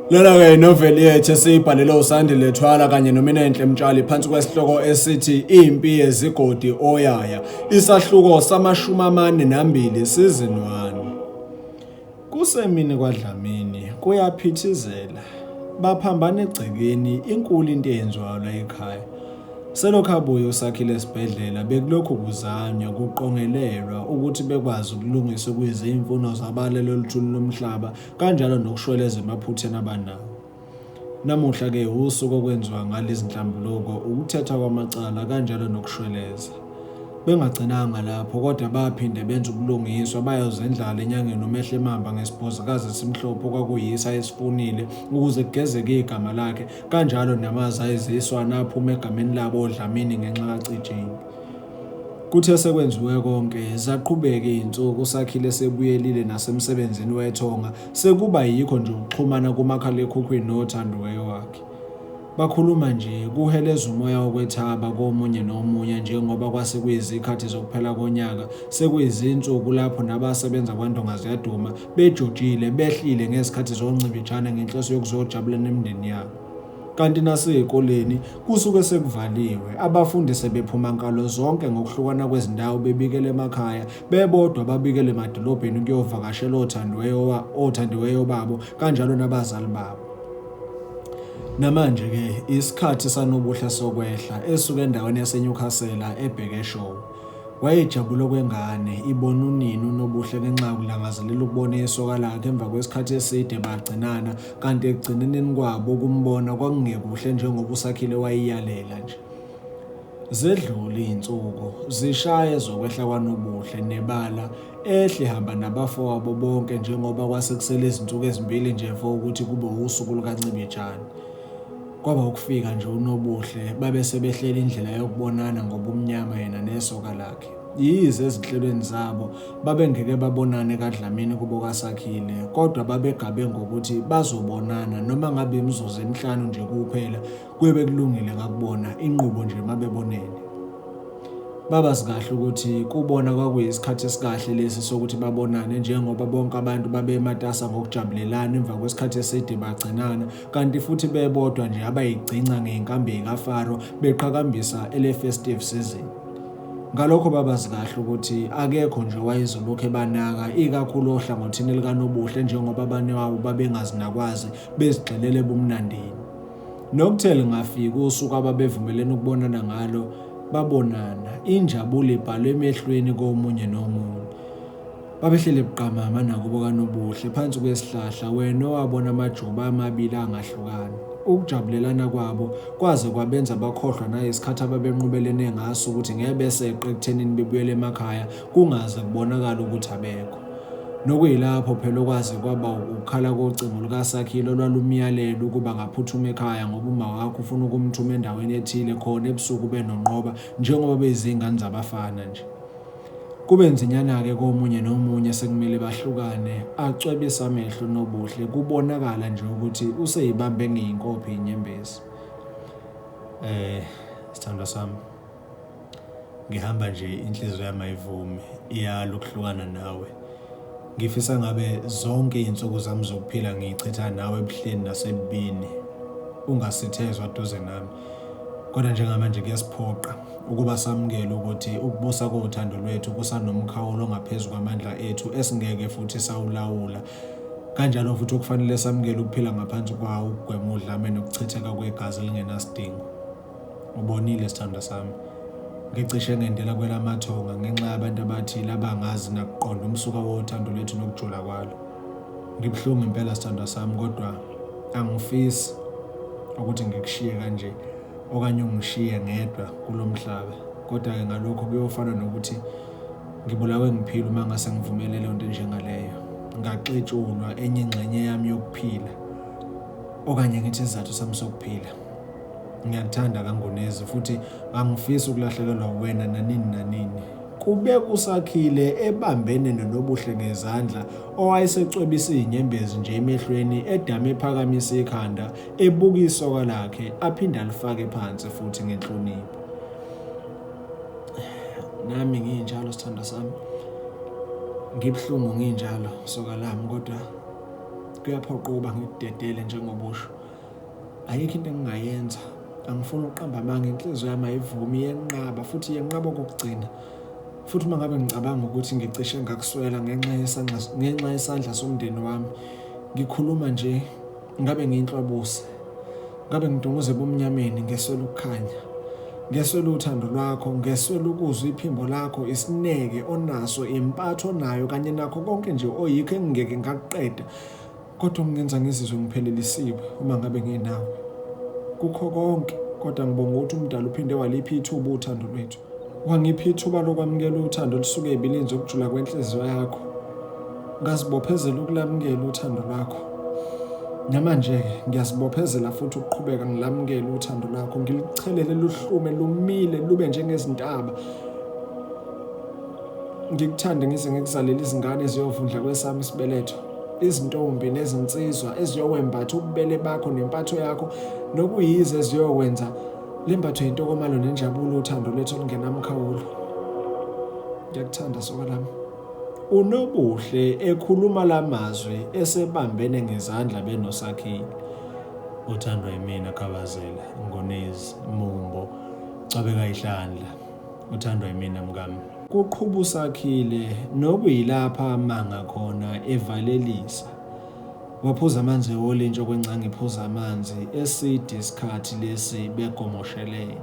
Lona-ke inoveli yethu esiyibhalele uSandile Thwala kanye noMinenhle Mtshali phansi kwesihloko esithi Impi Yezigodi Oyaya, isahluko sama-42 season 1. Kusemini kwaDlamini kuyaphithizela, baphambana egcekeni inkulu into eyenziwayo la ekhaya. Selokhu abuye uSakhile esibhedlela bekulokhu kuzanywa kuqongelelwa ukuthi bekwazi ukulungisa okuyizimfuno zabalele oluthuli lomhlaba kanjalo nokushweleza emaphutheni abanawo. Namuhla-ke wusuku okwenziwa ngalo izinhlambuluko, ukuthetha kwamacala kanjalo nokushweleza. Bengagcinanga lapho kodwa baphinde benza ubulungiswa bayozendlala enyangeni uMehlemamba ngesibhozikazi esimhlophe okwakuyiso ayesifunile ukuze kugezeke igama lakhe kanjalo namazwi ayeziswana aphuma egameni labo oDlamini ngenxa kaCijingi. Kuthe sekwenziwe konke, zaqhubeka izinsuku uSakhile sebuyelile nasemsebenzini wethonga, sekuba yikho nje ukuxhumana kumakhalekhukhwini nothandiweyo wakhe. Bakhuluma nje kuheleza umoya wokwethaba komunye nomunye njengoba kwase kuyizikhathi zokuphela konyaka, sekuyizinsuku lapho nabasebenza kwaNdonga Ziyaduma bejojile behlile ngezikhathi zoncibijane ngenhloso yokuzojabula nemindeni yabo. Kanti nasey'koleni kusuke sekuvaliwe, abafundi sebephuma nkalo zonke ngokuhlukana kwezindawo bebikela emakhaya, bebodwa babikele emadolobheni ukuyovakashela othandiweyo othandiweyo babo kanjalo nabazali babo. Namanje-ke isikhathi saNobuhle sokwehla esuka endaweni yaseNewcastle ebheke eShowe. Wayejabule okwengane ibona unina uNobuhle ngenxa yokulangazelela ukubona isoka lakhe emva kwesikhathi eside bagcinana kanti ekugcineneni kwabo ukumbona kwakungekuhle njengoba uSakhile wayeyalela nje. Zedlule izinsuku zishaya ezokwehla kwaNobuhle nebala ehle ehamba nabafowabo bonke njengoba kwase kusele izinsuku ezimbili nje vo ukuthi kube usuku lukaNcibijane. Kwaba ukufika nje uNobuhle babe sebehlela indlela yokubonana ngobumnyama yena nesoka lakhe. Yize ezinhlelweni zabo babengeke babonane kaDlamini kubo kaSakhile kodwa babegabe ngokuthi bazobonana noma ngabe imizuzu emihlanu nje kuphela kuyobe kulungile ngakubona inqubo nje mabebonene. Babazi kahle ukuthi kubona kwakuyisikhathi esikahle lesi sokuthi babonane njengoba bonke abantu babematasa ngokujabulelana emva kwesikhathi eside bagcinana kanti futhi bebodwa nje abayigcinca ngenkambi kaFaro beqhakambisa ele-festive season. Ngalokho babazi kahle ukuthi akekho nje owayezolokhu ebanaka ikakhulu ohlangothini likaNobuhle njengoba abanewabo babengazi nakwazi bezigxilele ebumnandini. Nokuthe lingafiki usuku ababevumelene ukubonana ngalo babonana, injabulo ibhalwe emehlweni komunye nomunye. Babehlele buqamama nakubo kaNobuhle phansi kwesihlahla wena owabona amajuba amabili angahlukani. Ukujabulelana kwabo kwaze kwabenza bakhohlwa nayisikhathi ababenqubelene ngaso ukuthi ngeke beseqe ekuthenini bebuyele emakhaya kungaze kubonakale ukuthi abekho. Nokuyilapho phela okwaze kwaba ukukhala kocingo lukaSakhile olwalumyalela ukuba akaphuthume ekhaya ngoba umawakhe ufuna ukumthuma endaweni ethile khona ebusuku benoNqoba njengoba beyizingane zabafana nje. Kube nzinyana-ke komunye nomunye sekumele bahlukane, acwebise amehlo uNobuhle kubonakala nje ukuthi useyibambe ngeyinkophe inyembezi. Eh, sithandwa sami, ngihamba nje inhliziyo yami ayivumi, iyala ukuhlukana nawe. Ngifisa ngabe zonke izinsuku zami zokuphila ngiyichitha nawe ebuhleni nasebubini, ungasithezwa duze nami. Kodwa njengamanje kuyasiphoqa ukuba samukele ukuthi ukubusa kothando lwethu kusanomkhawulo ongaphezu kwamandla ethu esingeke futhi sawulawula. Kanjalo futhi okufanele samukele ukuphila ngaphansi kwawo ukugwema udlame nokuchitheka kwegazi elingenasidingo. Ubonile sithandwa sami, ngicishe ngendela kwelamathonga ngenxa yabantu abathile abangazi nakuqonda umsuka wothando lwethu nokujula kwalo. Ngibuhlungu impela sithandwa sami kodwa angifisi ukuthi ngikushiye kanje okanye ungishiye ngedwa kulo mhlaba. Kodwa-ke ngalokho kuyofana nokuthi ngibulawe ngiphila uma ngase ngivumele leyo nto enjengaleyo. Ngaxetshulwa enye ingxenye yami yokuphila okanye ngithi isizathu sami sokuphila. Ngiyakuthanda kaNgonezi futhi angifisi ukulahlekelwa uwena nanini nanini. Kube kuSakhile ebambene noNobuhle ngezandla owayesecwebisa izinyembezi nje emehlweni edame ephakamisa ikhanda ebuka isoka lakhe aphinde alifake phansi futhi ngenhlonipho. Nami nginjalo sithandwa sami. Ngibuhlungu nginjalo soka lami kodwa. Kuyaphoqa ukuba ngikudedele njengoba usho. Ayikho into engingayenza. Angifuni ukuqamba amanga, inhliziyo yami ayivumi, iyenqaba futhi iyenqaba okokugcina. Futhi uma ngabe ngicabanga ukuthi ngicishe ngakuswela ngenxa yesandla ngenxa yesandla somndeni wami, ngikhuluma nje ngabe ngiyinhlwabusi. Ngabe ngidunguze ebumnyameni ngeswela ukukhanya. Ngeswela uthando lwakho, ngeswela ukuzwa iphimbo lakho, isineke onaso, impatho onayo kanye nakho konke nje oyikho engingeke ngakuqeda. Kodwa okungenza ngizizwe ngiphelelisiwe uma ngabe nginawe. Kukho konke, kodwa ngibonga ukuthi uMdali uphinde walipha ithuba uthando lwethu. Wangipha ithuba lokwamukela uthando olusuke ebilini zokujula kwenhliziyo yakho. Ngazibophezela ukulamukela uthando lwakho. Namanje-ke ngiyazibophezela futhi ukuqhubeka ngilamukele uthando lwakho, ngiluchelele luhlume lumile lube njengezintaba. Ngikuthande ngize ngikuzalele izingane eziyovundla kwesami isibeletho, izintombi nezinsizwa eziyokwembatha ububele bakho nempatho yakho, nokuyize eziyokwenza lembatho yintokomalo nenjabulo uthando lwethu olungenamkhawulo. Ngiyakuthanda soka lami. UNobuhle ekhuluma lamazwi esebambene ngezandla benoSakhile. Uthandwa yimina Khabazela, Ngonezi, Mumbo, Cwabeka ihlandla. Uthandwa yimina mkami. Kuqhuba uSakhile nokuyilapha amanga khona evalelisa. Waphuza amanzi ewolintshi okwengcange iphuza amanzi eside isikhathi lesi begomoshelene.